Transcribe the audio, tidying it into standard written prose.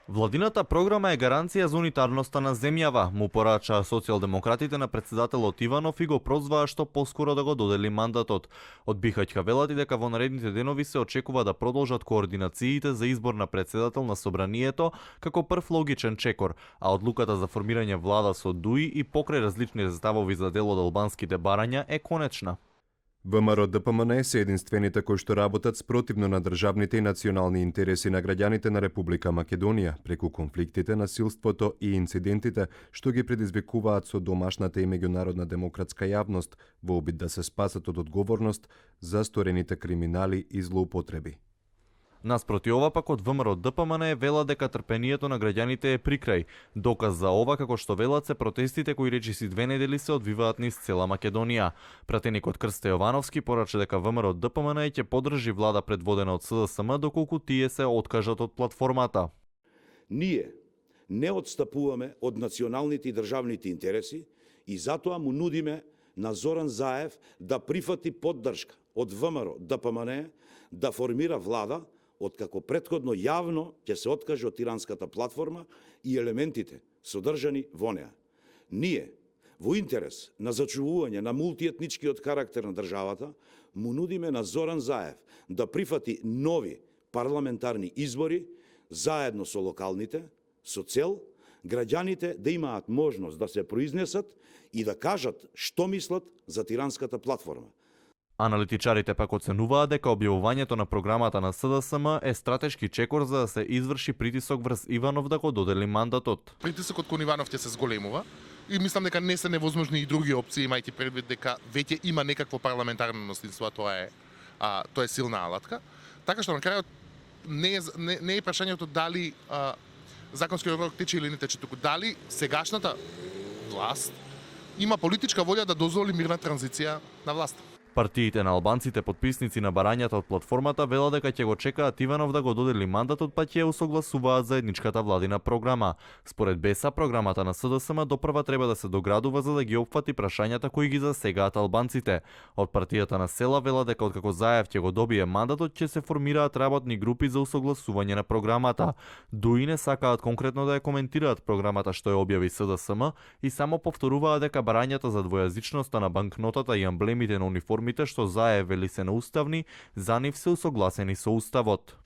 Владината програма е гаранција за унитарноста на земјава, му порачаа социјалдемократите на претседателот Иванов и го прозваа што поскоро да го додели мандатот. Од Бихаќка велат и дека во наредните денови се очекува да продолжат координациите за избор на претседател на собранието како прв логичен чекор, а одлуката за формирање влада со ДУИ и покрај различни ставови за дел од албанските барања е конечна. ВМРО ДПМН се единствените кои што работат спротивно на државните и национални интереси на граѓаните на Република Македонија преку конфликтите, насилството и инцидентите што ги предизвикуваат со домашната и меѓународна демократска јавност во обид да се спасат од одговорност за сторените криминали и злоупотреби. Наспроти ова пак од ВМРО ДПМН вела дека трпението на граѓаните е прикрај. Доказ за ова, како што велат, се протестите кои речиси 2 недели се одвиваат низ цела Македонија. Пратеникот Крсте Јовановски порача дека ВМРО ДПМН ќе поддржи влада предводена од СДСМ доколку тие се откажат од платформата. Ние не отстапуваме од националните и државните интереси и затоа му нудиме на Зоран Заев да прифати поддршка од ВМРО ДПМН да формира влада, откако претходно јавно ќе се откаже од тиранската платформа и елементите содржани во неа. Ние, во интерес на зачувување на мултиетничкиот карактер на државата, му нудиме на Зоран Заев да прифати нови парламентарни избори заедно со локалните, со цел граѓаните да имаат можност да се произнесат и да кажат што мислат за тиранската платформа. Аналитичарите пак оценуваат дека објавувањето на програмата на СДСМ е стратешки чекор за да се изврши притисок врз Иванов да го додели мандатот. Притисокот кон Иванов ќе се зголемува и мислам дека не се невозможни и други опции, имајќи предвид дека веќе има некакво парламентарно наследство, тоа е силна алатка. Така што на крајот не е прашањето дали законскиот рок тече или не тече, туку дали сегашната власт има политичка волја да дозволи мирна транзиција на власт. Партиите на албанците подписници на барањата од платформата велат дека ќе го чекаат Иванов да го додели мандатот, па ќе ја усогласуваат заедничката владина програма. Според БЕСА, програмата на СДСМ допрва треба да се доградува за да ги опфати прашањата кои ги засегаат албанците. Од партијата на села велат дека откако Заев ќе го добие мандатот, ќе се формираат работни групи за усогласување на програмата. ДУИ не сакаат конкретно да ја коментираат програмата што ја објави СДСМ и само повторуваат дека барањата за двојазичноста на банкнотата и амблемите на униформите што Заев вели се неуставни, за нив се усогласени со уставот.